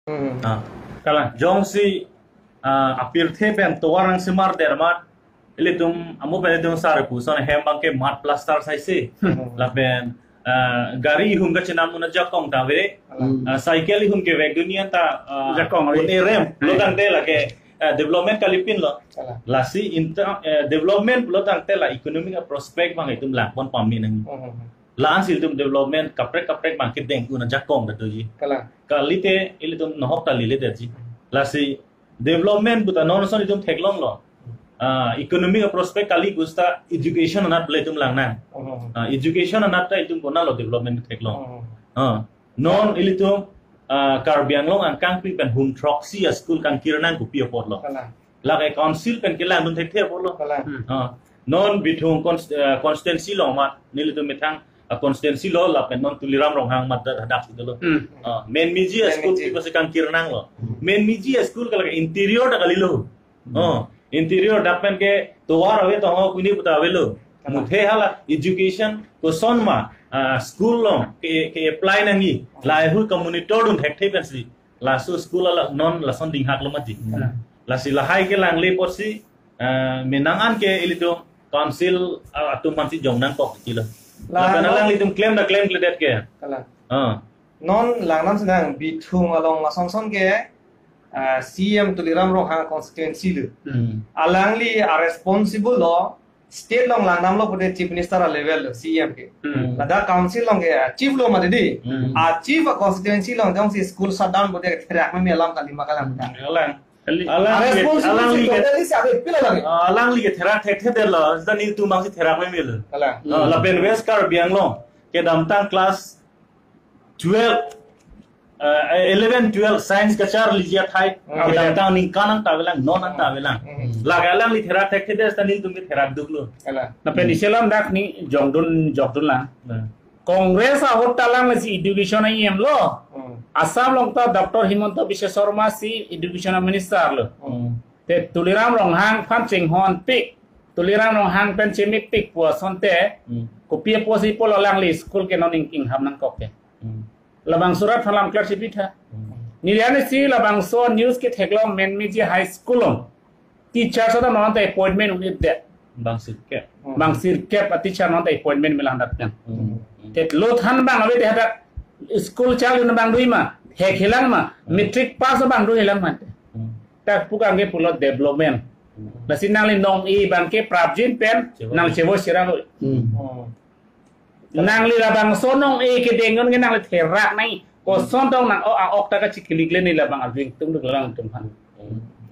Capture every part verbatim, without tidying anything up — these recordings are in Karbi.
Hmm. Ah. Kalang. Jongsi, ah, apirthe pen tovar nangsemar der amat, ilitum, amo pen ilitum sar pu ason ahem abangke mud plaster saisi. Hmm. Lapen, ah, gari ihum kachenam un ajakong ta ave. Kalang. Hmm. Ah, cycle ihum kevek dunji an ta, ah, Jakong ave. Un-e rem. Hmm. Lo tangte lake, ah, development kalipin lo. Kalang. Lasi inter-, eh, development lo tangte la economic prospect abang itum langpon pame nang. Hmm. La-an si ilitum development kaprek kaprek abang kedeng un ajakong ta doji. Kalang. Kalite ilitum nohok ta lile detji. Lasi development pu ta non ason itum theklonglo. Ah, economic prospect kali gusta education anat pu ilitum lang nang. Oh. Ah, education anat ta itum konatlo development theklong. Oh. Ah, non ilitum, ah, Karbi Anglong angkangpi pen hum throksi a-school kangkir nang kopi apotlo. Kalang. Lake council pen kelangdun thekthe apotlo. Kalang. Hmm. Ah, non Bithung cons-, eh, constituency along amat nelitum methang, ah, constituency lo lapen non Tuliram Ronghang amat dak, dak si dolo. Hmm. Ah, menmeji a-school Menmeji. Tipasi kangkir nanglo. Hmm. Menmeji a-school ke lake interior ta kalilo. Hmm. Oh, interior dak pen ke tovar ave, tovar pini puta avelo. Kalang. Muthe hala education koson ma, ah, school along ke, ke-apply nangji. Lahai ahut ka-monitor dun thekthe pensi. Laso school along non lason dinghaklo mati. Hmm. Lasi lahai kelangle apotsi, eh, menang an ke ilitum council, ah, atum aphansi jong nangkok tilo. La Lapen non alanglitum klem ta klemkledet ke. Kalang. Ah. Non lang nam senang Bithung along lason ason ke, ah, C M Tuliram Ronghang constituency lo. Hmm. Alangli a-responsible lo, state along lang damlo pute Chief Minister a-level lo, C M ke. Hmm. Ladak council along ke, ah, chief lo mati di. Hmm. A-chief a-constituency along jongsi school shutdown pute therak meme alam kali ma kalang ta. Kalang. Kali. Alang A-responsible alangli si ke, totally si ave pila lagi. Ah, alangli ke therak thekthedetlo, seta nelitum abangsi therak memelo. Kalang. Ah, lapen West Karbi Anglong kedamtang class twelve, eh, eleven, twelve science kacharliji athai. Hmm. Kedamtang ningkan an ta avelang, non an ta avelang. Hmm. Lake alangli therak thekthedet seta nelitum ke therak duklo. Kalang. Lapen isi alam dak ni jongdun, jokdun lang. Nah. Congress ahut ta alang si education a-E M lo. Hmm. Assam along ta Doctor Himanta Biswa Sarma si education a-minister lo. Hmm. Te Tuliram Ronghang aphan chinghonpik, Tuliram Ronghang pen chemepik pu asonte, Hmm. kopi apotsi pulo alangli school ke non ning ingham nangkok ke. Hmm. Labangso rat aphan lam clear si pitha. Hmm. Neli ani si labangso news ketheklong menmeji high school along teacher seta non ta appointment un-edet. Bang sirkep. Hmm. Bang sirkep a-teacher non ta appointment melang dak pen. Hmm. Te lo than abang ave te hadak school charli un abang do-i ma, hek helang ma, Hmm. matric pass abang do helang ma. Hmm. Dak pu kangke pulo development. Hmm. Lasi nangli nong-e abangke prapjin pen, Chevo. nang chevo sirang lo. Hmm. Hmm. Nangli labangso nong-e kedeng un ke nangli therak nai. Koson tong nang, oh, a-ok ta kachiklik le neli labang arju ingtung duk lang tum han.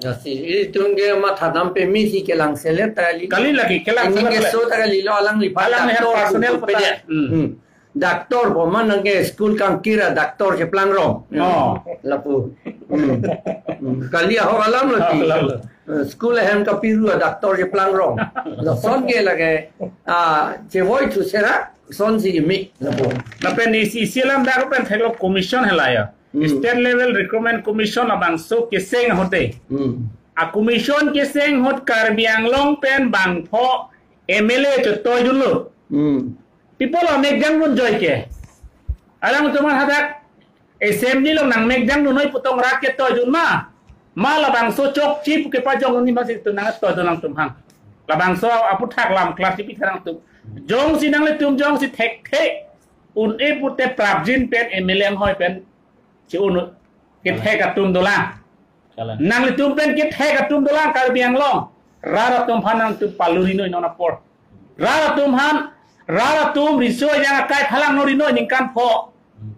Lasi, itum ke matha dam peme si kelang selet ta kali. Kali lagi, kelang Ini selet ke le. so ta kalilo alangliphan Alangli doctor personal pu pute. pede. Hmm. Hmm. Doctor pu ma nang ke school kangkir a-doctor cheplang rong. Oh. Lapu. Hmm. Hmm. Kali ahok alam lo Ah, ti. alam lo. Eh, school ahem kapiru a-doctor cheplang rong. Lason ke lake, ah, chevoi thu sera, son si imi. Lapu. Lapen isi, isi alam dak pen theklo commission hela ya. Hmm. State level recruitment commission labangso keseng ahut te. Hmm. A-commission keseng ahut Karbi Anglong pen bangpho M L A chetoidunlo. Hmm. People amekjang dun joike. Alangtum aphan hadak assembly along nangmekjang dun noi pu tong rat ketoidun ma. Ma labangso chokche pu kepajong dun ni ma si tu nangtoidun nangtum aphan. Labangso aphuthak lam clear si pitha nangtum. Jongsi nanglitum jongsi thekthe un-e pute prapjin pen M L A anghoi pen che-un kethek atum dolang. Kalang. Nanglitum pen kethek atum dolang Karbi Anglong. Rat atum aphan nangtum paluri noi non apor. Rat atum aphan, rat atum riso ejang akai phalang nori noi ningkan pho. Hmm.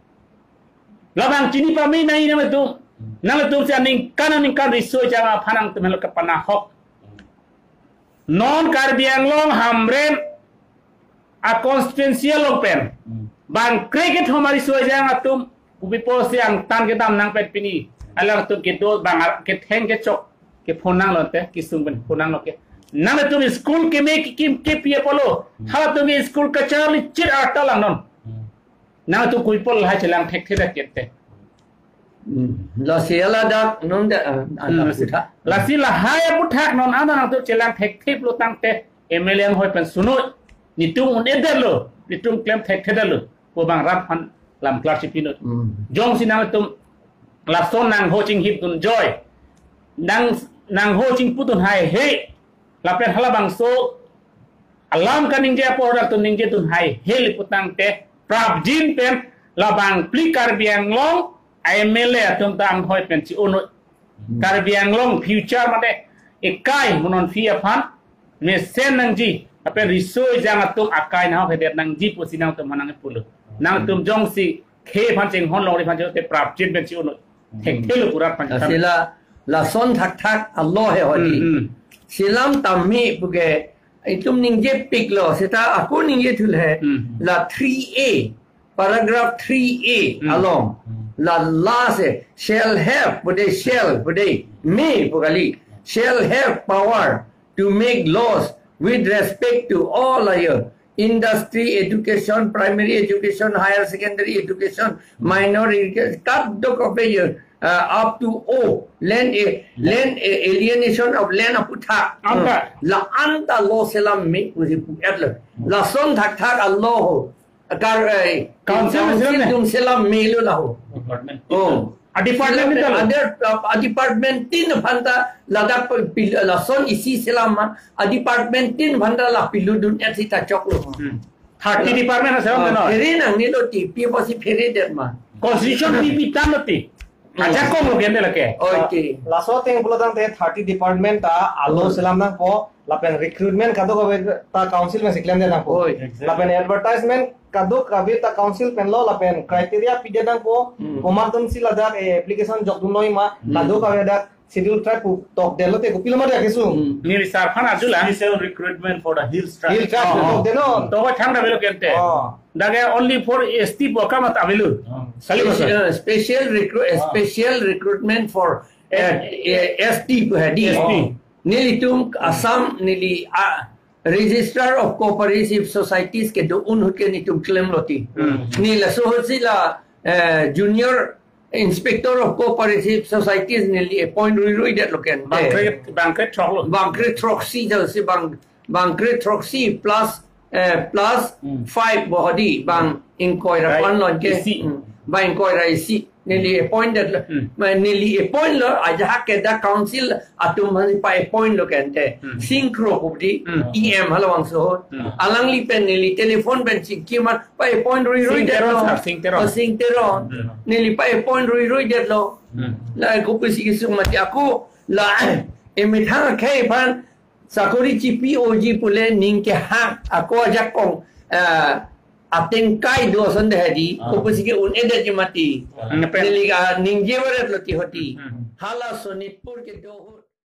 Labang chini pame nai nangtum. Hmm. Nangtum si aningkan aningkan riso ejang aphan nangtum helo kepanahok. Hmm. Non Karbi Anglong Hamren a-constituency along pen. Hmm. Bang kre kethom ariso ejang atum, kopi apotsi angtan kedam nang pen pini. Alangtum kedo bang ar-, ketheng kechok, kephonang lote, kesung pen phonang lo ke. Nangtum school keme kekim kepi apotlo. Hmm. Halatum school kacharli chit arta lang non. Hmm. Nangtum kopi apot lahai chelang thekthe dak kete. Hmm. Lasi ladak non da, ah, Hmm, ada lasi. putha. Lasi lahai aphuthak non ana nangtum chelang thekthe pulo tangte M L A anghoi pen sunoi. Netum un-edetlo, netum klem thekthedetlo. Pu bang rat aphan lam clear si pinoi. Hmm. Jongsi nangtum lason nangho chinghip dun joi. Nang, nangho chingpu dun haihe. Lapen halabangso alam kaningje apor dak dun ningje dun haihe le putangte prapjin pen labang phli Karbi Anglong M L A atum ta anghoi pen chi-un noi. Karbi Anglong future mate ekai mononphi aphan mesen nangji, lapen riso ejang atum akai nahok hedet nangji pusi nangtum aphan nangpulo. Nangtum jongsi khei aphan chinghon longri aphan chingte prapjin pen chi-un noi. Thekthelo purat aphan. Lasi la, lason thakthak alo he hodi. Hmm, hmm. Selam tame puke itum ningjepiklo, seta ako ningje thul he. Hmm. La three A, paragraph three A Hmm. along. Hmm. La last he, shall have, pu de shall, pu de may, pu kali. Shall have power to make laws with respect to all layer, industry, education, primary education, higher secondary education, minor education, kadok of a year, uh, up to O, land, a, land, a, alienation of land aputhak. Anta. La anta law selam me pusi pu-etlo. Lason thakthak alo ho. Kar, eh, Council council selam me. Dum selam melo laho. Department. Oh. A department tin lo. Other, uh, a department tin aphan ta ladak pe-, pil-, lason isi selam ma, a department tin aphan ta la pilu dun-et sita choklo. Hmm. Thirty department ase, Ah, no? Phere nangnelo ti, pi apotsi pheredet ma. Constitution pi pi tanglo ti. Hmm. Ajakong lo kende lake. Okay. Laso ateng pulo tangte thirty department ta alo Hmm. selam nangpo, lapen recruitment kadokave ta council pensi klemdet nangpo. Oi. Exactly. Lapen advertisement kadokave ta council pen lo, lapen criteria pidet nangpo, Hmm. komat atumsi ladak, eh, application jokdun noi ma, Hmm. kadokave dak schedule tribe pu tokdetlo te kopilo ma dia kesu. Hmm. Neli sar aphan arjulang. Special recruitment for the hill tribe. Hill tribe Oh. tokdetlo. To ko thangta avelo kente. Oh. Dak ke only for S T pu akam ta avelo. Oh. Kali Special, masa. uh, special recruit, uh, Oh. special recruitment for, uh, uh, S T pu hadi. S T. Oh. Nelitum Assam neli, uh, Registrar of Cooperative Societies kedo-un ahut ke nelitum klemlo ti. Hmm. Neli laso ahutsi la, eh, Junior Inspector of Cooperative Societies neli appoint ruiruidetlo kente. Bangkre, bangkre throk lo. Bangkre throksi jal si bang, bangkre throksi plus, eh, plus Hmm. five pu hadi bang ingkoi ra Right. pan lon ke. Isi. Hmm. Bang ingkoi ra isi. Neli appoint detlo. Hmm. Ma neli appoint lo, ajahak ke dak council atum aphansi pa-appoint lo kente. Hmm. Singkro pu di, Hmm. E M halabangso. Hmm. Alangli pen neli telephone pen chingki ma pa-appoint ruiruidetlo. Sing Teron, sir, Sing Teron. Oh, Sing Teron. Hmm. Neli pa-appoint ruiruidetlo. Hmm. La kopusi kesung mati ako la emethang akhei aphan sakori chipi-oji pule ning kehang ako ajakong, eh, ateng kai do ason de hadi, Ah. kopusi ke-un-edet ji mati. Ah. Neli ka ningje varetlo ti hoti. Hmm. Hala Sonitpur kedo ahut.